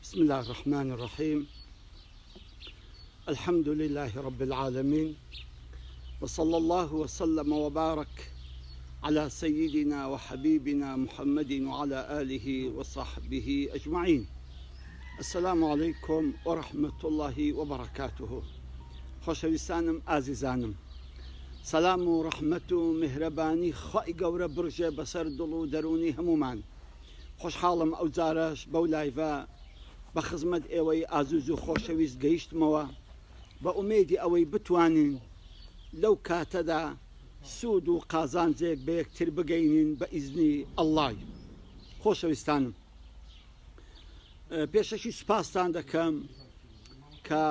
بسم الله الرحمن الرحیم الحمد لله رب العالمین وصلى الله وسلم وبارك على سيدنا وحبيبنا محمد وعلى آله وصحبه أجمعين السلام عليكم ورحمة الله وبركاته خۆشەویستانم ئازیزانم سەلام و ڕەحمەت و میهرەبانی خوای گەورە بڕژێ بەسەر دڵ و دەروونی هەموومان خۆشحاڵم ئەوجارەش بەو لایڤە بە خزمەت ئێوەی ئازیز و خۆشەویست گەیشتمەوە بە ئومێدی ئەوەی بتوانین لەو کاتەدا سوود و قازانجێک بە یەکتر بگەینین بە ئیزنی ئەڵڵای خۆشەویستانم پێشەکی سوپاستان دەکەم کە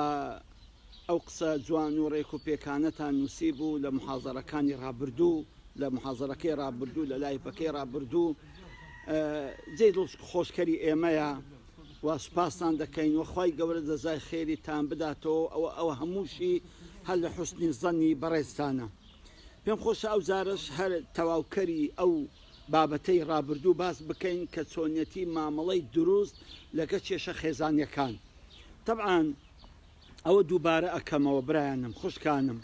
ئەو قسە جوان و ڕێک و پێکانەتان نووسیبوو لە محازەرەکانی ڕابردوو لە محازەرەکەی ڕابردوو لە لایڤەکەی ڕابردوو جێی دڵ خۆشکەری ئێمەیە و سوپاستان دەکەین و خوای گەورە جەزای خێریتان بداتەوە ئەوە ئەوە هەمووشی هەر لە حوسنی زەنی بەڕێزتانە پێم خۆشە ئەو جارەش هەر تەواوکەری ئەو بابەتەی ڕابردوو باس بکەین کە چۆنیەتی مامەڵەی دروست لەگە کێشە خێزانیەکان تەبعەن ئەوە دووبارە ئەکەمەوە برایانم خوشکانم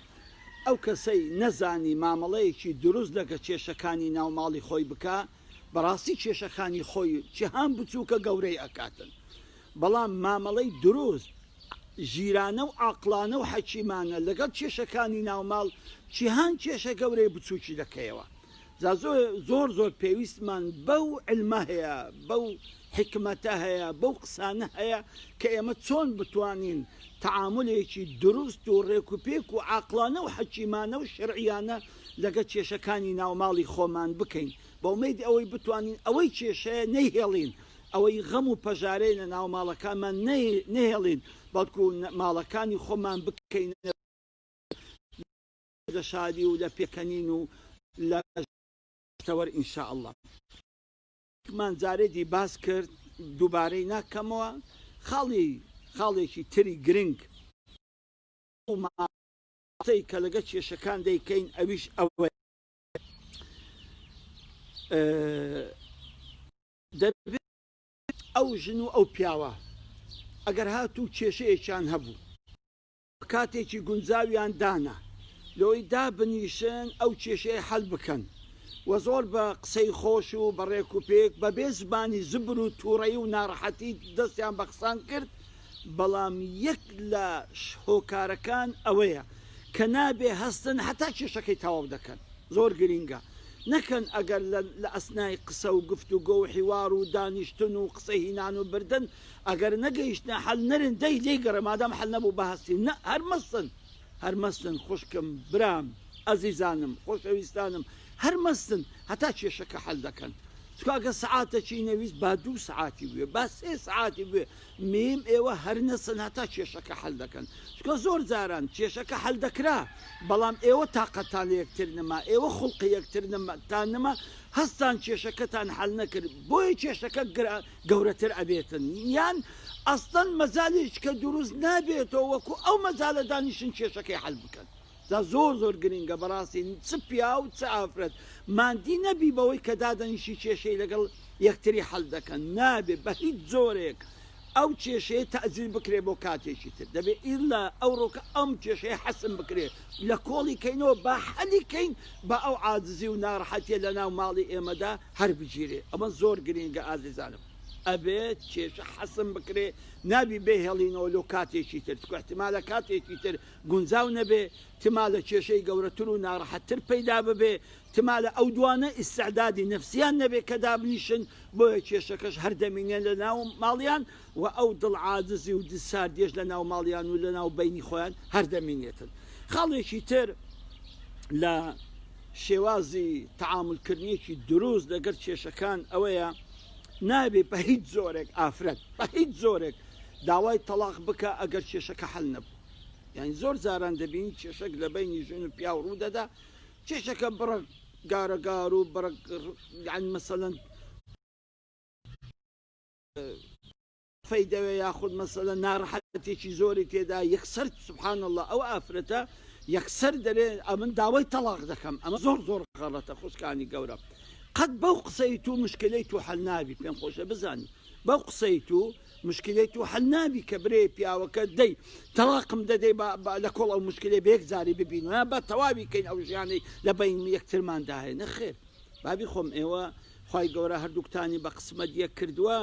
ئەو کەسەی نەزانی مامەڵەیەکی دروست لەگە کێشەکانی ناو ماڵی خۆی بکا بەڕاستی کێشەکانی خۆی چهان بچووکە گەورەی ئەکاتن بەڵام مامەڵەی دروست ژیرانە و عاقڵانە و حەکیمانە لەگەڵ کێشەکانی ناو ماڵ چیهان کێشە گەورەی بچووکی دەکەیەوە جا زۆر زۆر پێویستمان بەو علمە هەیە بەو حیکمەتە هەیە بەو قسانە هەیە کە ئێمە چۆن بتوانین تەعامولێکی دروست و ڕێک و پێک و عاقڵانە و حەکیمانە و شەرعیانە لەگە کێشەکانی ناوماڵی خۆمان بکەین بە ئومێدی ئەوەی بتوانین ئەوەی کێشەیە نەیهێڵین ئەوەی غەم و پەژارەیە لە ناو ماڵەکانمان نەهێڵین بەڵکو ماڵەکانی خۆمان بکەین لە شادی و لە پێکەنین و لە تەوەر ان شاء اللە. مان جارێ دی باس کرد دووبارەی ناکەمەوە خاڵی خاڵێکی تری گرنگ ئەو مامەڵەی کە لەگە کێشەکان دەیکەین ئەویش ئەوەیە دەبێت ئەو ژن و ئەو پیاوە ئەگەر هاتوو کێشەیەکیان هەبوو کاتێکی گونجاویان دانا لۆی دابنیشن ئەو کێشەیە حەل بکەن و زۆر بە قسەی خۆش و بە ڕێک و پێک بە بێ زمانی زبر و توڕەیی و ناڕەحەتی دەستیان بە قسان کرد بەڵام یەک لە هۆکارەکان ئەوەیە کە نابێ هەستن هەتا کێشەکەی تەواو دەکەن. زۆر گرینگە نەکەن ئەگەر لە لە ئەسنای قسە و گفتوگۆ و حیوار و دانیشتن و قسە هینان و بردن ئەگەر نەگەیشتنە حەل نەرێن دەی لێی گەڕێ مادام حەل نەبوو بەهەستی نە هەر مەستن هەر مەستن خوشکم برام ئەزیزانم خۆشەویستانم هەر مەستن هەتا کێشەکە حەل دەکەن چونکە ئەگەر سەعاتەکی نەویست با دوو سەعاتی بوێ با سێ سەعاتی بوێ میم ئێوە هەر نەسن هەتا کێشەکە حەل دەکەن چونکە زۆر جاران کێشەکە حەل دەکرا بەڵام ئێوە تاقەتان لە یەکتر نەما ئێوە خوڵقی یەکتر تان نەما هەستان کێشەکەتان حەل نەکرد بۆیە کێشەکە گەورەتر ئەبێتن یان ئەسڵەن مەجالێک کە دروست نابێتەوە وەکو ئەو مەجالە دانیشن کێشەکەی حەل بکەن جا زۆر زۆر گرنگە بەڕاستی چ پیاو چ ئافرەت ماندی نەبی بەوەی کە دادەنیشی کێشەی لەگەڵ یەکتری حەل دەکەن نابێ بە هیچ جۆرێک ئەو کێشەیە تەئجیل بکرێ بۆ کاتێکی تر دەبێ ئیلا ئەوڕۆکە ئەم کێشەیە حەسم بکرێ لە کۆڵی کەینەوە با حەلی کەین با ئەو عاجزی و ناڕەحەتیە لە ناو ماڵی ئێمەدا هەر بگیرێ ئەمە زۆر گرینگە ئازیزانم ئەبێت کێشە حەسم بکرێ نابی بێهێڵینەوە لۆ کاتێکی تر چونکە احتمالە کاتێکی تر گونجاو نەبێ، تمالە کێشەی گەورەتر و ناڕەحەتتر پەیدا ببێ، تمالە ئەو دوانە ئیستعدادی نەفسیان نەبێ کە دابنیشن، بۆیە کێشەکەش هەر دەمینێ لە ناو ماڵیان و ئەو دڵ عاجزی و دلساردیەش لە ناو ماڵیان و لە ناو بەینی خۆیان هەر دەمینێتن. خاڵێکی تر لە شێوازی تەعامول کردنێکی دروست لەگەر کێشەکان ئەوەیە نابێ بە هیچ جۆرێک ئافرەت بە هیچ جۆرێک داوای تەڵاق بکا ئەگەر کێشەکە حەل نەبوو. یانی زۆر جاران دەبینی کێشەک لە بەینی ژن و پیاو ڕوو دەدا کێشەکە بڕەک گارەگار و بڕەک یان مەسەلەن فەی دەوێ یاخود مەسەلەن ناڕەحەتێکی زۆری تێدا یەکسەر سبحان الله ئەو ئافرەتە یەکسەر دەرێ ئەمن داوای تەڵاق دەکەم ئەمە زۆر زۆر غەڵەتە خوشکانی گەورە قەت بەو قسەی تو مشکلەی تو حەل نابی پێم خۆشە بزانی بەو قسەی تو. مشکلەی تو حەل نابی کە برێ پیاوەکە دەی تەڵاقم دەدەی با با لە کۆڵ ئەو مشکلەی بە یەک جاری ببینەوە یان با تەواوی کەین ئەو ژیانەی لە بەین یەکترماندا هەیە نەخێر بابی خۆم ئێوە خوای گەورە هەردووکتانی بە قسمەت یەک کردووە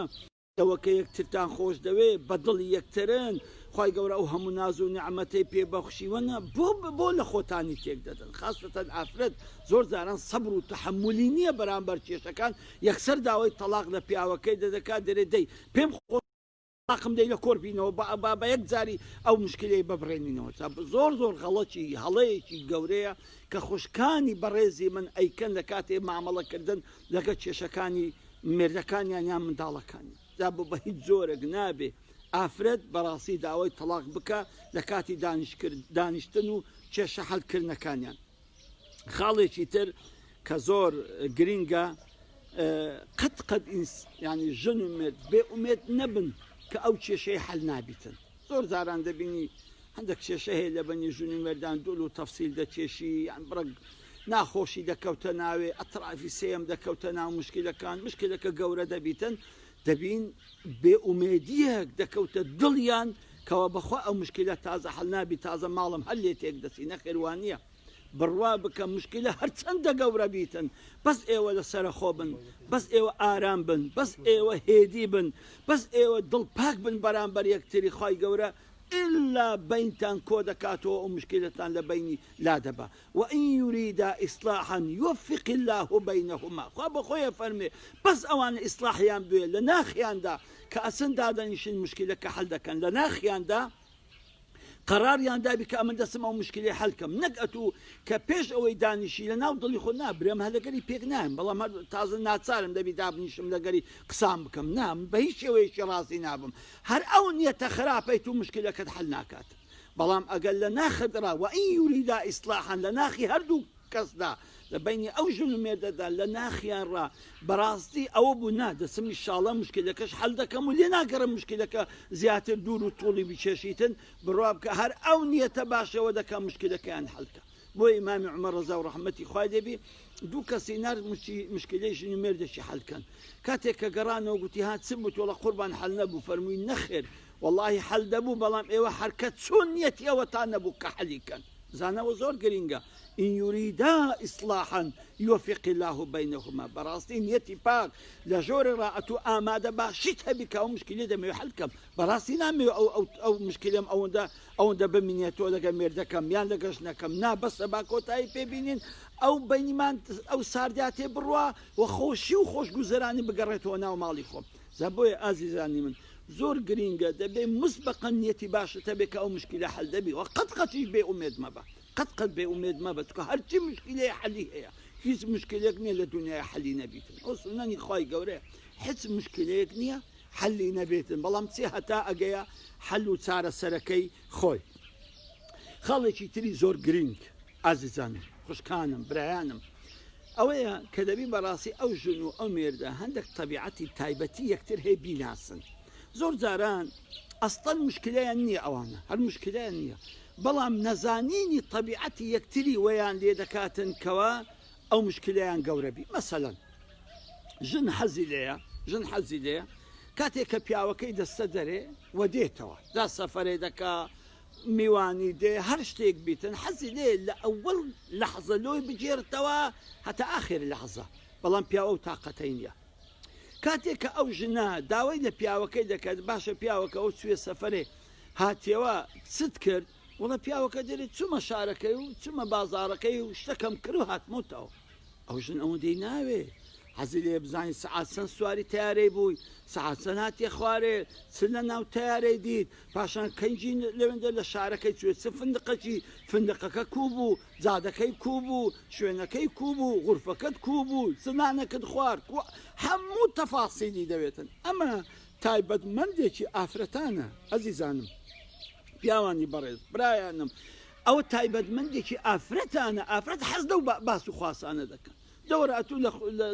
ئێوە کە یەکترتان خۆش دەوێ بە دڵی یەکترن خوای گەورە ئەو هەموو ناز و نیعمەتەی پێ بەخشیوە نا بۆ بۆ لە خۆتانی تێک دەدەن خاسەتەن ئافرەت زۆر جاران سەبر و تەحەمولی نییە بەرامبەر کێشەکان یەکسەر داوای تەڵاق لە پیاوەکەی دەدەکات دەرێ دەی پێم خۆش تەڵاقم دەی لە کۆر بینەوە با با بە یەک جاری ئەو مشکلەی ببڕێنینەوە جا زۆر زۆر غەڵەتی هەڵەیەکی گەورەیە کە خوشکانی بەڕێزی من ئەیکەن لە کاتێ مامەڵە کردن لەگە کێشەکانی مێردەکانیان یان منداڵەکانیان جا بۆ بە هیچ جۆرێک نابێ ئافرەت بەڕاستی داوای تەڵاق بکە لە کاتی دانیشتن و کێشە حەلکردنەکانیان. خاڵێکی تر کە زۆر گرینگە قەت قەت ینی ژن و مێرد بێ ئومێد نەبن کە ئەو کێشەی حەل نابیتن زۆر جاران دەبینی هەندێک کێشە هەیە لە بەنی ژن و مێردان دوول و تەفسیل دەکێشی یان بڕگ ناخۆشی دەکەوتە ناوێ ئەترافی سێم دەکەوتە ناو مشکلەکان مشکلەکە گەورە دەبیتن دەبین بێ ئومێدیەک دەکەوتە دڵیان کەوا بەخوا ئەو مشکلە تازە حەل نابی تازە ماڵم هەر لێ تێک دەچی نەخێر وانیە بڕوا بکە مشکلە هەرچەندە گەورە بیتن بەس ئێوە لەسەرە خۆ بن بەس ئێوە ئارام بن بەس ئێوە هێدی بن بەس ئێوە دڵ پاک بن بەرامبەر یەکتری خوای گەورە ئیلا بەینتان کۆ دەکاتەوە ئەو مشکلەتان لە بەینی لادەبا وان یریدا اصلاحا یوفق اللە بینهما خوا بەخۆی ئەفەرموێ بەس ئەوانە ئیسڵاحیان بوێ لە ناخیاندا کە ئەچن دادەنیشن مشکلەکە حەل دەکەن لە ناخیاندا قەراریان دابی کە ئەمن دەچم ئەو مشکلەی حەل کەم نەک ئەتوو کە پێش ئەوەی دانیشی لە ناو دڵی خۆ نا برێم هەر لەگەری پێک نایم بەڵام هەر تازە ناچارم دەبی دابنیشم لەگەری قسان بکەم نا بە هیچ شێوەیەکی ڕازی نابم هەر ئەو نیەتە خراپەی تو مشکلەکەت حەل ناکات بەڵام ئەگەر لە ناخت ڕا، وان یریدا اصلاحا، لە ناخی هەردوو کەسدا، لە بەینی ئەو ژن و مێردەدا لە ناخیان ڕا بەڕاستی ئەوە بوو نا دەچم ئیشاڵا موشکیلەکەش حەل دەکەم و لێ ناگەڕێم موشکیلەکە زیاتر دوور و توڵی بکێشیتن، بڕوا بکە هەر ئەو نیەتە باشەوە دەکا موشکیلەکەیان حەل کە. بۆیە ئیمامی عومەر ڕەزا و ڕەحمەتی خوای لێ بی دوو کەسی نارد مشکیلەی ژن و مێردێکی حەل کەن کاتێک کە گەڕانەوە گوتی ها چ بوو تۆڵە قوربان حەل نەبوو فەرمووی نەخێر وەڵاهی حەل دەبوو بەڵام ئێوە حەرکەت چۆن نیەتی ئەوەتان نەبوو کە حەلی کەن زانەوە زۆر گرینگە ان یریدا اصلاحا یوفق اللە بینهما بەڕاستی نیەتی پاک لە ژۆرێ ڕا ئەتوو ئامادە باشیت هەبی کە ئەو مشکلەی دەمەوێ حەل کەم بەڕاستی نامەوێ ئەو ئەو ئەو مشکلەم ئەوەندە ئەوەندە بمینێتەوە لەگەل مێردەکەم یان لەگەل ژنەکەم نا بەسە با کۆتایی پێ بینین ئەو بەینیمان ئەو ساردیاتێ بڕوا و خۆشی و خۆشگوزەرانی بگەڕێتەوە ناو ماڵی خۆم جا بۆیە ئازیزانی من زۆر گرینگە دەبێ مسبقا نیەتی باشت هەبێ کە ئەو مشکیلە حەل دەبی وە قەت قەتیش بێ ئومێد مەبە قەت قەت بێ ئومێد مەبە چونکە هەرچی مشکیلەیە حەلی هەیە هیچ مشکلێک نییە لە دنیای حەلی نەبیتن ئەو سوننەی خوای گەورەیە هیچ مشکلەیەک نییە حەلی نەبێتن بەڵام چی هەتا ئەگەیە حەل و چارەسەرەکەی خۆی خاڵێکی تری زۆر گرینگ ئازیزانم خوشکانم برایانم ئەوەیە کە دەبی بەڕاستی ئەو ژن و ئەو مێردە هەندێک تەبیعەتی تایبەتی یەکتر هەیە بیناسن زۆر جاران ئەسڵەن مشکلەیان نییە ئەوانە هەر مشکلەیان نییە بەڵام نەزانینی تەبیعەتی یەکتری وەیان لێ دەکاتن کەوا ئەو مشکلەیان گەورە بی مەسەلەن ژن حەزی لێیە ژن حەزی لێیە کاتێک کە پیاوەکەی دەستە دەرێ و دێتەوە جا سەفەرێ دەکا میوانی دێ هەر شتێک بیتن حەزی لێ لە ئەوەڵ لەحزە لۆی بگێرتەوە هەتا ئاخر لەحزە بەڵام پیاو ئەو تاقەتەی نییە کاتێک کە ئەو ژنە داوای لە پیاوەکەی دەکات باشە پیاوەکە ئەو چوێ سەفەرێ هاتیەوە چت کرد وڵە پیاوەکە دەرێ چومە شارەکەی و چومە بازارەکەی و شتەکەم کرد و هاتمەوتەوە ئەو ژن ئەوەندەی ناوێ حەزی لێ بزانی سەعات چەند سواری تەیارەی بووی سەعات چەند هاتیە خوارێ چ لە ناو تەیارەی دیت پاشان کەنجی لەوێندە لە شارەکەی چوێ چ فندقەکی فندقەکە کوو بوو جادەکەی کوو بوو شوێنەکەی کوو بوو غورفەکەت کوو بوو چ نانەکت خوارد کوو هەموو تەفاسیلی دەوێتن ئەمە تایبەتمەندێکی ئافرەتانە ئەزیزانم پیاوانی بەڕێز برایانم ئەوە تایبەتمەندێکی ئافرەتانە، ئافرەت حەز لەو باس و خواسانە دەکەن. دەوەرە ئەتوو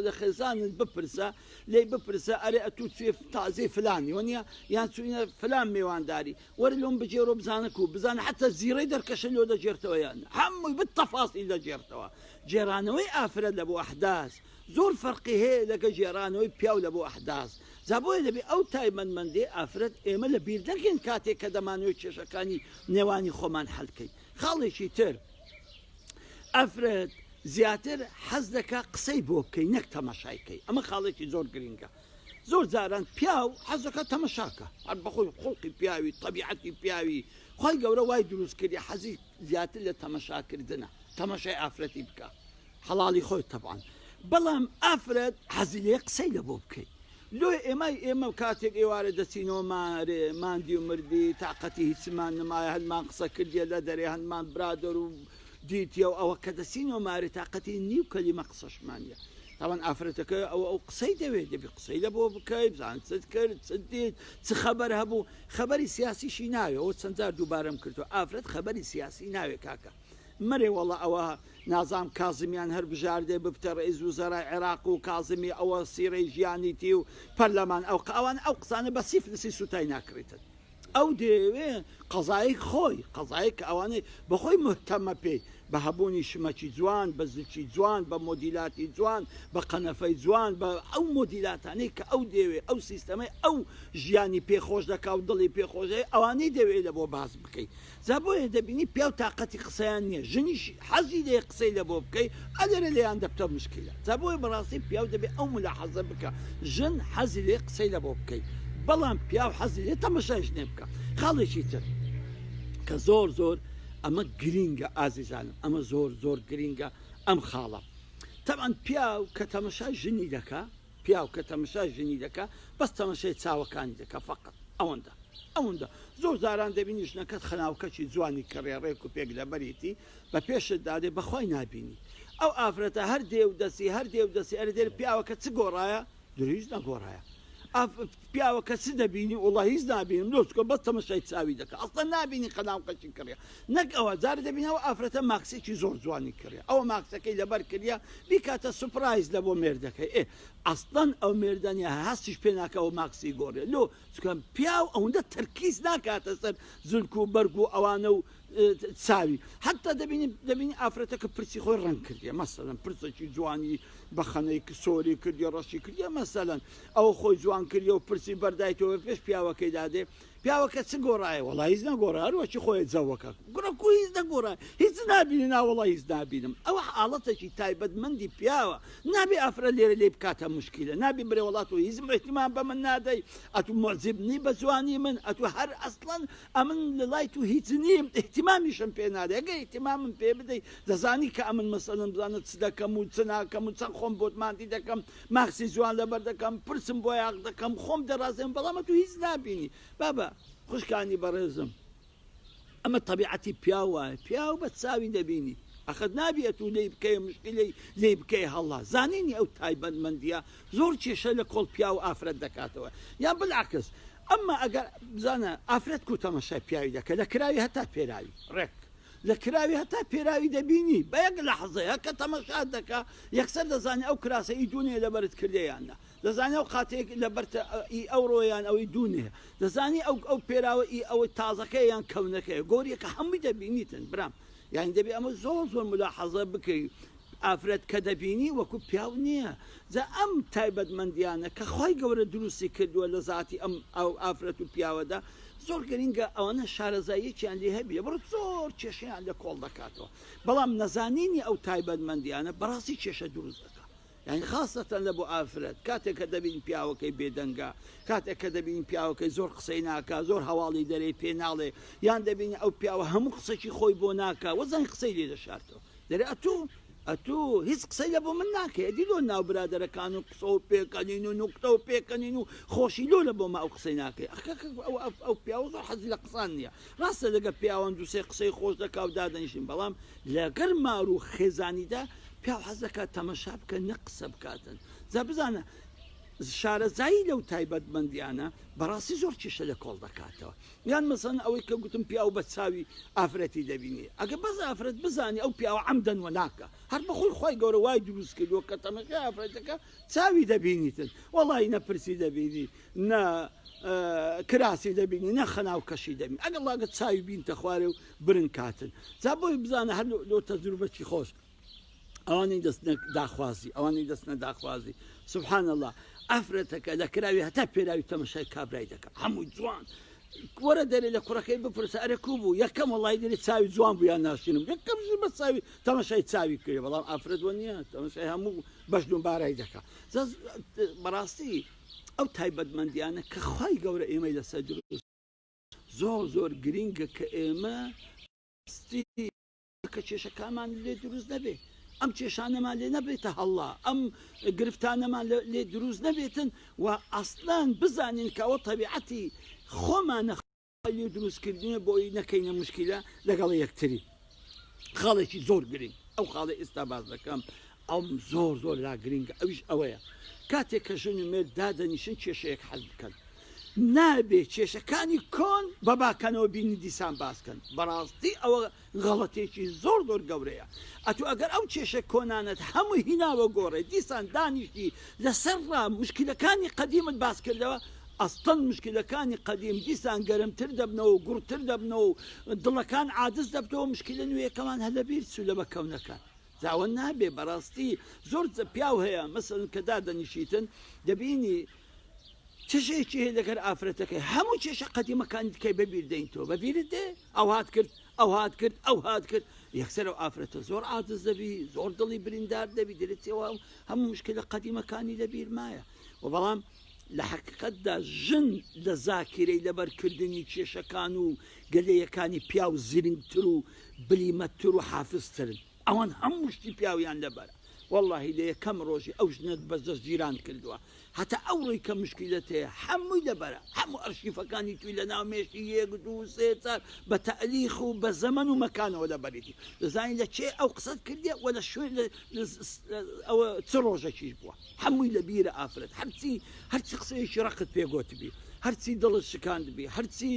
لە خێزانت بپرسە، لێی بپرسە ئەرێ ئەتوو چوێ تازەی فلانی وەنیە یان چوینە فلان مێوانداری، وەرە لۆم بگێرۆ بزانە کوو، بزانە حەتا زیڕەی دەرکەشە لۆ دەگێرتەوە یان نا، هەمووی بالتفاصیل دەگێرتەوە. گێرانەوەی ئافرەت لە بۆ ئەحداس زۆر فەرقی هەیە لەگە گێرانەوەی پیاو لە بۆ ئەحداس. جا بۆیە دەبێ ئەو تایبەتمەندیەی ئافرەت ئێمە لە بیر نەکەین کاتێک کە دەمانەوێت کێشەکانی نێوانی خۆمان حەل کەین. خاڵێکی تر ئافرەت زیاتر حەز دەکا قسەی بۆ بکەی نەک تەماشای کەی ئەمە خاڵێکی زۆر گرینگە زۆر جاران پیاو حەز دەکات تەمەشاکە هەر بەخۆی خوڵقی پیاوی تەبیعەتی پیاوی خی گەورە وای دروست کردی حەزی زیاتر لە تەمەشاکردنە تەمەشای ئافرەتی بکە حەڵاڵی خۆی تەبعەن بەڵام ئافرەت حەزی لێ قسەی لە بۆ بکەی لۆ ئێمای ئێمە کاتێک ئێوارە دەچینەوە مارێ ماندی و مردی تاقەتی هیچمان نمایە هەندمان قسە کردیە لە دەرێ هەندمان برادەر و دیتیە و ئەوە کە دەچینەوە مارێ تاقەتی نیو کەلیمە قسەشمان نیە تاوان ئافرەتەکە ئەوە ئەو قسەی دەوێت دەبی قسەی لە بۆ بکەی بزان چت کرد چت دیت چ خەبەر هەبوو خەبەری سیاسیشی ناوێ ئەوە چەند جار دووبارەم کردو ئافرەت خەبەری سیاسی ناوێ کاکە مەرێ وەڵا ئەوە نازام کازمیان هەر بژاردێ ببتە رئیس وزەرای عێراق و کازمی ئەوە سیرەی ژیانیتی و پەرلەمان ئەو ئەوان ئەو قسانە بە سی فلسی سوتای ناکڕیتن ئەو دەیەوێ قەزایەک خۆی قەزایەک کە ئەوانەی بەخۆی مهتەمە پێی بە هەبوونی شمەکی جوان بە زلکی جوان بە مۆدیلاتی جوان بە قەنەفەی جوان بە ئەو مۆدیلاتانەی کە ئەو دەیەوێ ئەو سیستەمەی ئەو ژیانی پێ خۆش دەکا و دڵی پێ خۆشە ئەوانەی دەوێ لە بۆ باس بکەی جا بۆیە دەبینی پیاو تاقەتی قسەیان نیە ژنیش حەزی لێیە قسەی لەبۆ بکەی ئەلێرە لێیان دەبتە مشکیلە جا بۆیە بەڕاستی پیاو دەبێ ئەو ملاحەزە بکا ژن حەزی لێ قسەی لەبۆ بکەی بەڵام پیاو حەزی لێ تەمەشای ژنێ بکە خاڵێکی تر کە زۆر زۆر ئەمە گرینگە ئازیزانم ئەمە زۆر زۆر گرینگە ئەم خاڵە تەبعەن پیاو کە تەمەشای ژنی دەکا پیاو کە تەمەشای ژنی دەکا بەس تەمەشای چاوەکانی دەکا فەقەت ئەوەندە ئەوەندە زۆر جاران دەبینی ژنەکەت خەناوکەکی جوانی کڕێ ڕێک و پێک لەبەریتی بە پێشت دادێ بەخوای نابینی ئەو ئافرەتە هەر دێ و دەسی هەر دێ و دەسی ئەرێ دێ پیاوەکە چ گۆڕایە درێ هیچ نەگۆڕایە ئاف پیاوەکە چ دەبینی وڵا هیچ نابینم لۆ چکە بەس تەمەشای چاوی دەکا ئەسڵەن نابینی خەناوکەکی کڕیە نەک ئەوە جارێ دەبینی ئەو ئافرەتە ماکسێکی زۆر جوانی کڕیە ئەوە ماکسەکەی لەبەر کردیە بیکاتە سوپرایز لە بۆ مێردەکەی ئێ ئەسڵەن ئەو مێردە نیە هەستیش پێ ناکا ئەو ماکسی گۆڕیە لۆ چونکە پیاو ئەوەندە تەرکیز ناکاتە سەر جلک و بەرگ و ئەوانە و چاوی حتا دەبینی دەبینی ئافرەتەکە پرسی خۆی ڕەنگ کردیە مەسەلەن پرسێکی جوانی بە خەنەی سۆری کردیە ڕەشی کردیە مەسەلەن ئەوە خۆی جوان کردیە و پرسی بەردایتەوە پێش پیاوەکەی دادێ پیاوەکە چ گۆڕایە وەڵا هیچ نەگۆڕا هەر وەکی خۆیە جەوەکە گوڕە کو هیچ نەگۆڕا هیچ نابینی نا وەڵا هیچ نابینم ئەوە حاڵەتێکی تایبەتمەندی پیاوە نابێ ئافرەت لێرە لێی بکاتە مشکیلە نابێ برێ وەڵا تۆ هیچ اهتمام بە من نادەی ئەتو معجب نی بە جوانی من ئەتو هەر ئەسڵەن ئەمن لە لای تو هیچ نیم اهتمامیشم پێ نادەی ئەگەر اهتمامم پێ بدەی دەزانی کە ئەمن مەسەلەن بزانە چ دەکەم و چ ناکەم و چەند خۆم بۆت ماندی دەکەم ماکسی جوان لەبەر دەکەم پرچم بۆیاخ دەکەم خۆم دەڕازێنم بەڵام ئەتو هیچ نابینی بابە خوشکانی بەڕێزم ئەمە تەبیعەتی پیاو وایە پیاو بە چاوی دەبینی ئەخت نابی ئەتو لێی بکەی مشکلەی لێی بکەی هەڵا زانینی ئەو تایبەتمەندیە زۆر کێشە لە کۆڵ پیاو ئافرەت دەکاتەوە یان بالعکس ئەمما ئەگەر بزانە ئافرەت کو تەمەشای پیاوی دەکە لە کراوی هەتا پێراوی ڕێک لە کراوی هەتا پێراوی دەبینی بە یەک لەحزەیە کە تەمەشات دەکا یەکسەر دەزانی ئەو کراسە ئی دوونێ لەبەرت کردێ یان نا دەزانی ئەو قاتەیەک لەبەرتە ئی ئەوڕۆ یان ئەوەی دوونێ دەزانی ئەو ئەو پێراوە ئی ئەوەی تازەکەیە یان کەونەکەیە گۆریەکە هەمووی دەبینیتن برام یانی دەبێ ئەمە زۆر زۆر ملاحەزە بکەی ئافرەت کە دەبینی وەکو پیاو نییە جا ئەم تایبەتمەندیانە کە خوای گەورە دروستی کردووە لە زاتی ئەم ئەو ئافرەت و پیاوەدا زۆر گرینگە ئەوانە شارەزاییەکیان لێ هەبی لەبەر زۆر کێشەیان لە کۆڵ دەکاتەوە بەڵام نەزانینی ئەو تایبەتمەندیانە بەڕاستی کێشە دروست دەکات یانی خاسەتەن لە بۆ ئافرەت کاتێک کە دەبین پیاوەکەی بێدەنگە کاتێک کە دەبین پیاوەکەی زۆر قسەی ناکا زۆر هەواڵی دەرێ پێ ناڵێ یان دەبین ئەو پیاوە هەموو قسەکی خۆی بۆ ناکا وەزانی قسەی لێ دەشارتەوە دەرێ ئەتوو ئەتوو هیچ قسەی لە بۆ من ناکەی ئەدی لۆ ناو برادەرەکان و قسە و پێکەنین و نوکتە و پێکەنین و خۆشی لۆ لە بۆ مە ئەو قسەی ناکەی ئەخ ئەو پیاوە زۆر حەزی لە قسان نییە ڕاستە لەگە پیاوان دووسێ قسەی خۆش دەکا و دادەنیشن بەڵام لەگەر مار و خێزانیدا پیاو حەز دەکات تەمەشا بکە نەک قسە بکاتن جا بزانە شارەزایی لەو تایبەتمەندیانە بەڕاستی زۆر کێشە لە کۆڵ دەکاتەوە یان مەسەن ئەوەی کە گوتم پیاو بە چاوی ئافرەتی دەبینی ئەگە بەس ئافرەت بزانی ئەو پیاوە عەمدەن وە ناکە هەر بەخۆی خوای گەورە وای دروست کردووە کە تەمەشای ئافرەتەکە چاوی دەبینیتن وەڵی نە پرسی دەبینی نە کراسی دەبینی نە خەناو کەشی دەبینی ئەگەڵ لاگە چاوی بینتە خوارێ و برن کاتن جا بۆی بزانە هەر لۆ تەجروبەکی خۆش. ئەوانەی دەستنە داخوازی ئەوانەی دەستنە داخوازی سبحان اللە ئافرەتەکە لە کراوی هەتا پێراوی تەمەشای کابرای دەکا هەموو جوان وەرە دەرێ لە کوڕەکەی بپرسە ئەرێ کو بوو یەکەم وەڵی دەرێ چاوی جوان بوو یان ناشینم یەکەم ژن بە چاوی تەمەشای چاوی کرێ بەڵام ئافرەت وە نییە تەمەشای هەموو بەژن و بارای دەکا بەڕاستی ئەو تایبەتمەندیانە کە خوای گەورە ئێمەی لەسەر دروست زۆر زۆر گرینگە کە ئێمە کە کێشەکانمان لێ دروست نەبێ ئەم کێشانەمان لێ نەبێتە هەڵا ئەم گرفتانەمان لێ دروست نەبێتن و ئەسلەن بزانین کە ئەوە تەبیعەتی خۆمانە لێ دروستکردنە بۆی نەکەینە مشکلە لەگەڵ یەکتری خاڵێکی زۆر گرنگ ئەو خاڵی ئێستا باز دەکەم ئەم زۆر زۆر لا گرنگە ئەویش ئەوەیە کاتێک کە ژن و مێرد دادەنیشن کێشەیەک حەل بکەن نابێ کێشەکانی کۆن بەباکەنەوە بینی دیسان باسکەن بەڕاستی ئەوە غەڵەتێکی زۆر زۆر گەورەیە ئەتو ئەگەر ئەو کێشە کۆنانەت هەموو هیناوە گۆڕێ دیسان دانیشتی لەسەر ڕا مشکلەکانی قەدیمت باس کردەوە ئەستەن مشکلەکانی قەدیم دیسان گەرمتر دەبنەوە و گوڕتر دەبنەوە و دڵەکان عادز دەبتەوە مشکلە نوێیەکەمان هەر لەبیر چوو لە بە کەونەکان جا ئەوە نابێ بەڕاستی زۆر پیاو هەیە مەسەلەن کە دادەنیشیتن دەبینی چشێکی هەیە لەگەر ئافرەتەکەی هەموو کێشە قەدیمەکانی دیکەی بەبیر دەینتەوە بەبیرت دێ ئەو هات کرد ئەو هات کرد ئەو هات کرد یەکسەر ئەو ئافرەتە زۆر عاجز دەبی زۆر دڵی بریندار دەبی دەرێت چێوە هەموو مشکلە قەدیمەکانی لەبیر مایە و بەڵام لە حەقیقەتدا ژن لە زاکیرەی لەبەرکردنی کێشەکان و گەلەیەکانی پیاو زرنگتر و بلیمەتتر و حافزترن ئەوان هەموو شتی پیاویان لەبەرە وەڵاهی لە یەکەم ڕۆژی ئەو ژنەت بە دەستگیران کردووە هەتا ئەو ڕۆی کە مشکیلەت هەیە هەمووی لەبەرە هەموو ئەرشیفەکانی توی لە ناو مێشکی یەک دوو سێ چار بە تەئریخ و بە زەمەن و مەکانەوە لەبەریتی دەزانی لە کێ ئەو قسەت کردیە وە لە شوێن ئەوە چ ڕۆژەکیش بووە هەمووی لە بیرە ئافرەت هەرچی هەرچی قسەیەکی ڕەقت پێ گۆتبی هەرچی دڵت شکاندبی هەرچی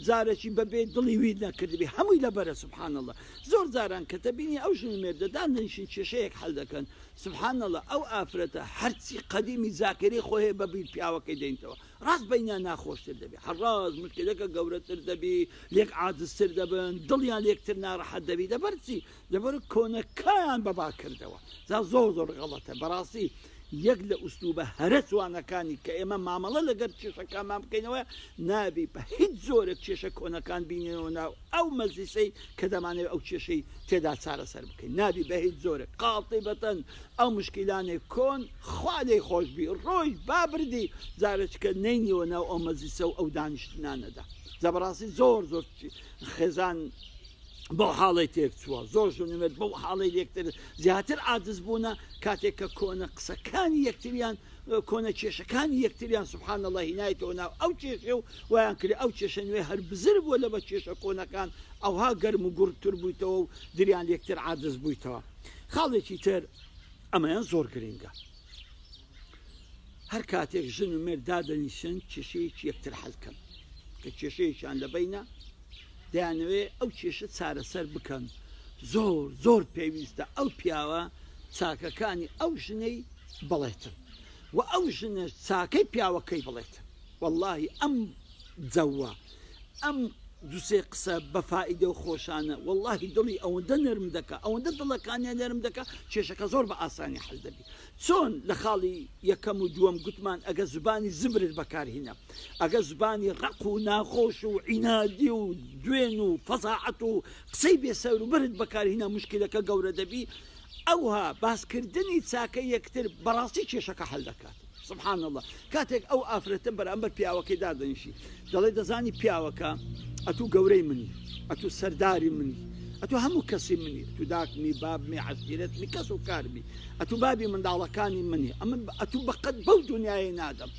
جارێکی بەبێ دڵی ویت نەکردبی هەمووی لەبەرە سبحان اللە زۆر جاران کە دەبینی ئەو ژن و مێردە دادەنیشن کێشەیەک حەل دەکەن سبحان اللە ئەو ئافرەتە هەرچی قەدیمی زاکیرەی خۆی هەیە بە بیر پیاوەکەی دێنتەوە ڕاست بەینیان ناخۆشتر دەبی هەر ڕاست مشکلەکە گەورەتر دەبی لێک عاجزتر دەبن دڵیان لێکتر ناڕەحەت دەبی لەبەر چی لەبەر کۆنەکەیان بەبا کردەوە جا زۆر زۆر غەڵەتە بەڕاستی یەک لە ئوسلوبە هەرە جوانەکانی کە ئێمە مامەڵە لەگەر کێشەکانمان بکەینەوە نابی بە هیچ جۆرێک کێشە کۆنەکان بینینەوە ناو ئەو مەجلیسەی کە دەمانەوێت ئەو کێشەی تێدا چارەسەر بکەین نابی بە هیچ جۆرێک قاڵتی بەتەن ئەو مشکیلانەی کۆن خوا لێی خۆش بی ڕۆیشت با بردی جارێکە نەینیەوە ناو ئەو مەجلیسە و ئەو دانیشتنانەدا جا بەڕاستی زۆر زۆر خێزان بەو حاڵەی تێک چووە زۆر ژن و مێرد بەو حاڵەی لێکتر زیاتر عاجز بوونە کاتێک کە کۆنە قسەکانی یەکتریان کۆنە کێشەکانی یەکتریان سبحان اللە هینایتەوە ناو ئەو کێشە و وایان کرد ئەو کێشە نوێ هەر بزر بووە لە بە کێشە کۆنەکان ئەوها گەرم و گوڕتر بوویتەوە و دریان لێکتر عاجز بوویتەوە خاڵێکی تر ئەمەیان زۆر گرنگە هەر کاتێک ژن و مێرد دادەنیشن کێشەیەکی یەکتر حەل کەن کە کێشەیەکیان لە بینە دەیانەوێ ئەو کێشە چارەسەر بکەن زۆر زۆر پێویستە ئەو پیاوە چاکەکانی ئەو ژنەی بڵێتن و ئەو ژنەش چاکەی پیاوەکەی بڵێتن وەڵاهی ئەم جەوە ئەم دوسێ قسە بە فائیدە و خۆشانە وەڵاهی دڵی ئەوەندە نەرم دەکا ئەوەندە دڵەکانیان نەرم دەکا کێشەکە زۆر بە ئاسانی حل دەبی چۆن لە خاڵی یەکەم و دووەم گوتمان ئەگە زبانی زبرت بەکارهینە ئەگە زبانی ڕق و ناخۆش و عینادی و دوێن و فەزاعەت و قسەی بێسەر و بەرت بەکارهینا مشکلەکە گەورە دەبی ئەوها باسکردنی چاکەی یەکتر بەڕاستی کێشەکە حەل دەکات سبحان اللە کاتێک ئەو ئافرەتە بەرامبەر پیاوەکەی دادەنیشی دەڵێ دەزانی پیاوەکە ئەتوو گەورەی منی ئەتوو سەرداری منی ئەتوو هەموو کەسی منی ئەتوو داکمی بابمی عەشیرەتمی کەس و کارمی ئەتوو بابی منداڵەکانی منی ئەمن ئەتوو بەقەت بەو دنیای نادەم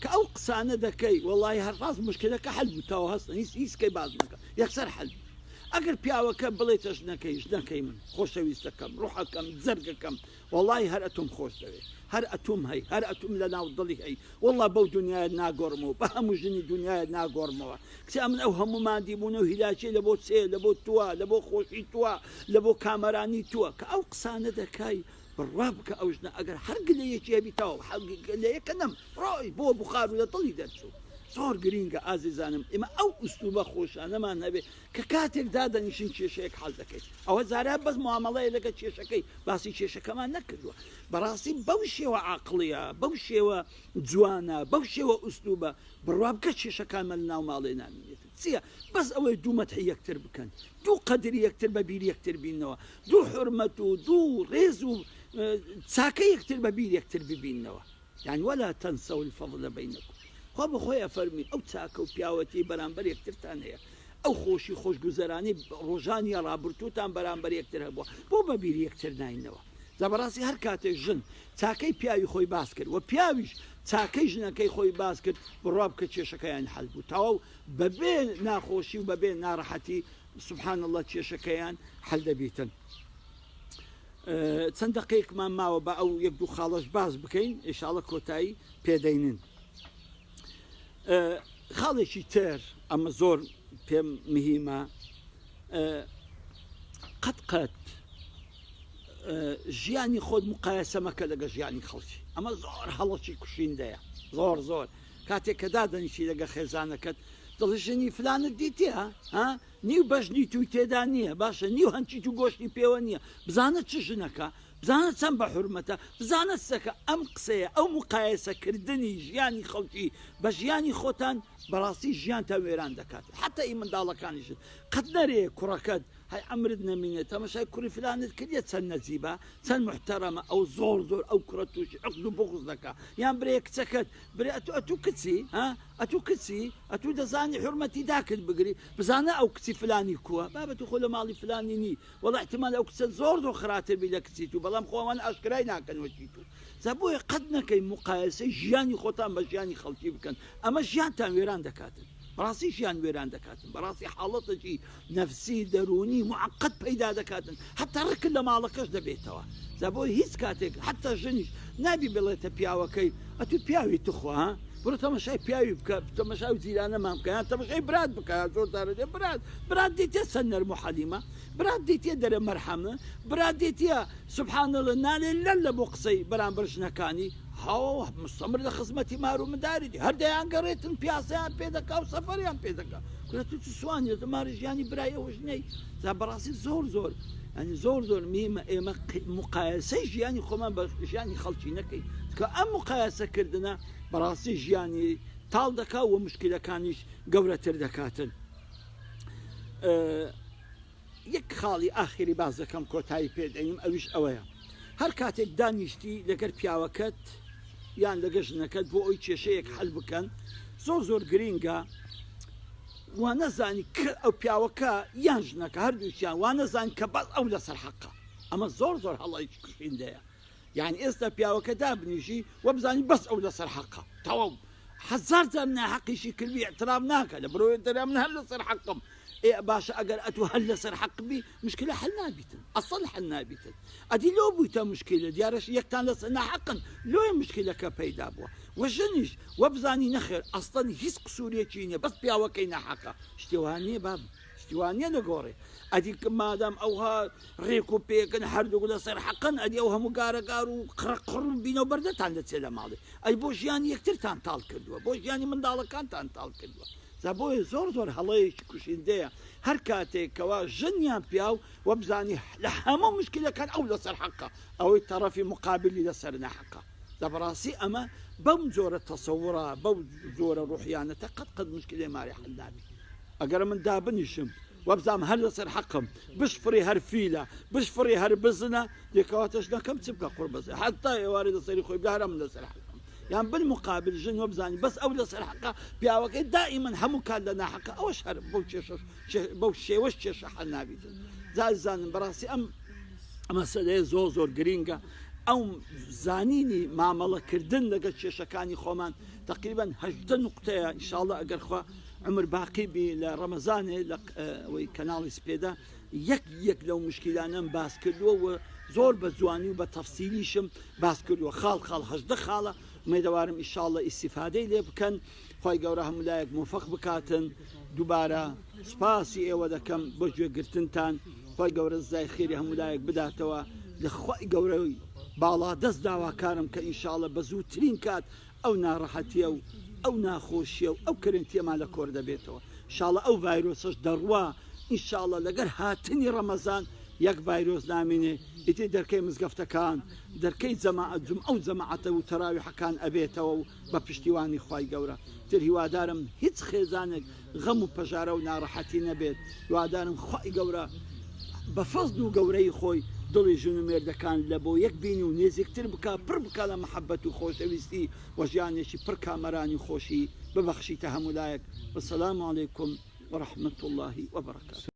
کە ئەو قسانە دەکەی وەڵی هەر ڕاست مشکلەکە حەل بوو تاوە هەستە هیچ هیچکەی باز مەکە یەکسەر حەل بوو ئەگەر پیاوەکە بڵێتە ژنەکەی ژنەکەی من خۆشەویستەکەم ڕوحەکەم جەرگەکەم وەڵای هەر ئەتۆم خۆش دەوێ هەر ئەتۆم هەی هەر ئەتۆم لە ناو دڵی هەی وەڵا بەو دنیایەت ناگۆڕمەوە بە هەموو ژنی دنیایەت ناگۆڕمەوە کچە ئەمن ئەو هەموو ماندی بوون و هیلاکیە لە بۆ چێ لە بۆ تووە لە بۆ خۆشی تووە لە بۆ کامەرانی تووە کە ئەو قسانە دەکای بڕوا بکە ئەو ژنە ئەگەر هەر گلەیەکی هەبی تەواو گلەیەکە نەم ڕۆی بۆ بخار و لە دڵی دەرچوو. زۆر گرینگە ئازیزانم ئێمە ئەو ئوسلوبە خۆشانەمان هەبێ کە کاتێک دادەنیشین کێشەیەک حەل دەکەین ئەوە جارا بەس معامەڵەیە لەگە کێشەکەی باسی کێشەکەمان نەکردووە بەڕاستی بەو شێوە عاقڵیە بەو شێوە جوانە بەو شێوە ئوسلوبە بڕوا بکە کێشەکانمان لە ناو ماڵێ نامینێت چییە بەس ئەوەی دوو مەتحی یەکتر بکەن دوو قەدری یەکتر بە بیر یەکتر بینەوە دوو حرمەت و دوو ڕێز و چاکە یەکتر بە بیر یەکتر ببینەوە یان ولا تنسوا الفضل بینکم خوا بە خۆی ئەفەرمی ئەو چاکە و پیاوەتی بەرامبەر یەکترتان هەیە ئەو خۆشی خۆشگوزەرانی ڕۆژانی ڕابرتووتان بەرامبەر یەکتر هەبووە بۆ بە بیر یەکتر ناینەوە جا بەڕاستی هەر کاتێ ژن چاکەی پیاوی خۆی باس کرد و پیاویش چاکەی ژنەکەی خۆی باس کرد بڕوا بکە کێشەکەیان حەل بوو تەواو بەبێ ناخۆشی و بەبێ ناڕەحەتی سبحان اللە کێشەکەیان حەل دەبیتن. چەند دەقەیەکمان ماوە بە ئەو یەک دوو خاڵەش باس بکەین ئیشاڵە کۆتایی پێدەینن. خاڵێکی تر ئەمە زۆر پێم مهیمە قەت قەت ژیانی خۆت مقایسە مەکە لەگە ژیانی خەڵکی ئەمە زۆر هەڵەکی کوشیندەیە زۆر زۆر کاتێک کە دادەنیشی لەگە خێزانەکەت دڵی ژنی فلانت دیتە ها نیو بەژنی توی تێدا نییە باشە نیو هەنچی تو گۆشتی پێوە نییە بزانە چ ژنەکە بزانە چەند بە حورمەتە، بزانە چەکە، ئەم قسەیە، ئەو موقایەسە کردنی ژیانی خەڵکی بە ژیانی خۆتان بەڕاستی ژیانتان وێران دەکات، حەتا ئی منداڵەکانیشت، قەت نەرێ کوڕەکەت هەی عەمرت نەمینێ تەمەشای کوڕی فلانت کردیە چەند نەجیبە، چەند موحتەرەمە، ئەو زۆر زۆر ئەو کوڕە توشی عقد و بوغز دەکا، یان برێ کچەکەت برێ ئەتو ئەتو کچی ها ئەتو کچی ئەتو دەزانی حورمەتی داکت بگری، بزانە ئەو کچی فلانی کوە، بابە تو خۆ لە ماڵی فلانی نی، وەڵا احتمال ئەو کچە زۆر زۆر خراتر بی لە کچی تو بەڵام خۆ ئەوان ئاشکرای ناکەن وەکی تو جا بۆیە قەت نەکەی موقایەسەی ژیانی خۆتان بە ژیانی خەڵکی بکەن ئەمە ژیانتان وێران دەکاتن بەڕاستی ژیان وێران دەکاتن بەڕاستی حاڵەتێکی نەفسی دەروونی معقد پەیدا دەکاتن حتا ڕکت لە ماڵەکەش دەبێتەوە جا بۆ هیچ کاتێک حتا ژنیش نابی بڵێتە پیاوەکەی ئەتو پیاوی تخوا بڕۆ تەمەشای پیاوی بکە تەمەشای جیرانەمان بکە یان تەمەشای برات بکە زۆر جارە دێ برات برات دیتێ چەند نەرم و حەلیمە برات دیتێ دەرێ مەرحەمە برات دیتیە سبحان اللە نالێ لەل لە بۆ قسەی بەرامبەر ژنەکانی هاو مستەمر لە خزمەتی مار و منداری دی هەر دەیان گەڕێتن پیاسەیان پێ دەکا و سەفەریان پێ دەکا کورە تو چ سوانی تۆ ماری ژیانی برای ئەو ژنەی جا بەڕاستی زۆر زۆر یعنی زۆر زۆر میمە ئێمە مقایەسەی ژیانی خۆمان بە ژیانی خەڵکی نەکەین کە ئەم مقایەسەکردنە بەڕاستی ژیانی تاڵ دەکا و مشکلەکانیش گەورەتر دەکاتن. یەک خاڵی ئاخیری باس دەکەم کۆتایی پێ دەینم ئەویش ئەوەیە هەر کاتێک دانیشتی لەگەر پیاوەکەت یان لەگە ژنەکەت بۆ ئەوی کێشەیەک حل بکەن زۆر زۆر گرینگە وا نەزانی کە ئەو پیاوەکە یان ژنەکە هەردووکیان وا نەزان کە بەس ئەو لەسەر حەقە ئەمە زۆر زۆر هەڵەیەکی کوشندەیە یانی ئێستا پیاوەکە دابنیشی وەبزانی بەس ئەو لەسەر حەقە تەواو هەزار جار ناحەقیشی کردبی اعتراف ناکە لە برۆ دەرێ من هەر لەسەر حەقم ئێ باشە ئەگەر ئەتو هەر لەسەر حەق بی مشکلە حل نابیتن ئەسڵ حل نابیتن ئەدی لۆ بوویتە مشکلە دیارەش یەکتان لەسەر ناحەقن لۆیە مشکلەکە پەیدا بووە وە ژنیش وەبزانی نەخێر ئەسڵەن هیچ قسوورێکی نییە بەس پیاوەکەی ناحەقە شتی وا نییە باب شتی وا نییە لە گۆڕێ ئەدی مادام ئەوها ڕێک و پێکن هەردووک لەسەر حەقن ئەدی ئەو هەموو گارەگار و قڕەقڕ و بینە و بەردەتان دەچێ لە ماڵێ ئەی بۆ ژیانی یەکترتان تاڵ کردووە بۆ ژیانی منداڵەکانتان تاڵ کردووە جا بۆیە زۆر زۆر هەڵەیەکی کوشندەیە هەر کاتێک کەوا ژن یان پیاو وەبزانی لە هەموو مشکلەکان ئەو لەسەر حەقە ئەوەی تەڕەفی مقابلی لەسەر ناحەقە جا بەڕاستی ئەمە بەم جۆرە تەسەوڕە بەو جۆرە ڕوحیانەتە قەت قەت مشکلەی ماری حەل نابێت ئەگەر من دابنیشم وابزانم هەر لەسەر حەقم بشفڕی هەر فیلە بشفڕی هەر بزنە دێ کەواتە ژنەکەم چ بکە قوڕ بەسەر حەتا ئێوارێ لەسەری خۆی بدا هەر من لەسەر حەقم یان بالمقابل ژن وابزانی بەس ئەو لەسەر حەقە پیاوەکەی دائیمەن هەموو کات لە ناحەقە ئەوەش هەر بەو کێشەش بەو شێوەش کێشە حەل نابیتن جا زانم بەڕاستی ئەم مەسەلەیە زۆر زۆر گرینگە ئەو زانینی مامەڵەکردن لەگەڵ کێشەکانی خۆمان تقریبا 18 نقطەیە ئینشاءاللە ئەگەر خوا عمر باقی بی لە ڕەمەزانێ لە ئەوەی کەناڵی سپێدە یەک یەک لەو مشکیلانەم باس کردووە و زۆر بە جوانی و بە تەفسیلیشم باس کردووە خاڵ خاڵ 18 خاڵە ئومێدەوارم ئیشاڵە ئیسیفادەی لێ بکەن خوای گەورە هەموو لایەک مۆفەق بکاتن دووبارە سپاسی ئێوە دەکەم بۆ گوێگرتنتان خوای گەورە سزای خێری هەموو لایەک بداتەوە لە خوای گەورەی باڵا دەست داواکارم کە ئینشاڵە بە زووترین کات ئەو ناڕەحەتیە و. ئەو ناخۆشیە و ئەو کەرەنتیەمان لە کۆر دەبێتەوە شاڵە ئەو ڤایرۆسەش دەڕوا ئینشاڵە لەگەر هاتنی ڕەمەزان یەک ڤایرۆس نامینێ ئیتر دەرکەی مزگەفتەکان دەرکەی جەماعەت جومعە و جەماعەتە و تەراویحەکان ئەبێتەوە و بە پشتیوانی خوای گەورە تر هیوادارم هیچ خێزانێک غەم و پەژارە و ناڕەحەتی نەبێت هیوادارم خوای گەورە بە فەزل و گەورەی خۆی دڵی ژن و مێردەکان لە بۆ یەک بینی و نێزیکتر بکا پڕ بکا لە مەحەبەت و خۆشەویستی و ژیانێکی پڕ کامەرانی و خۆشی ببەخشیتە هەموو لایەک والسلام علیکم ورحمة اللە وبرکاته.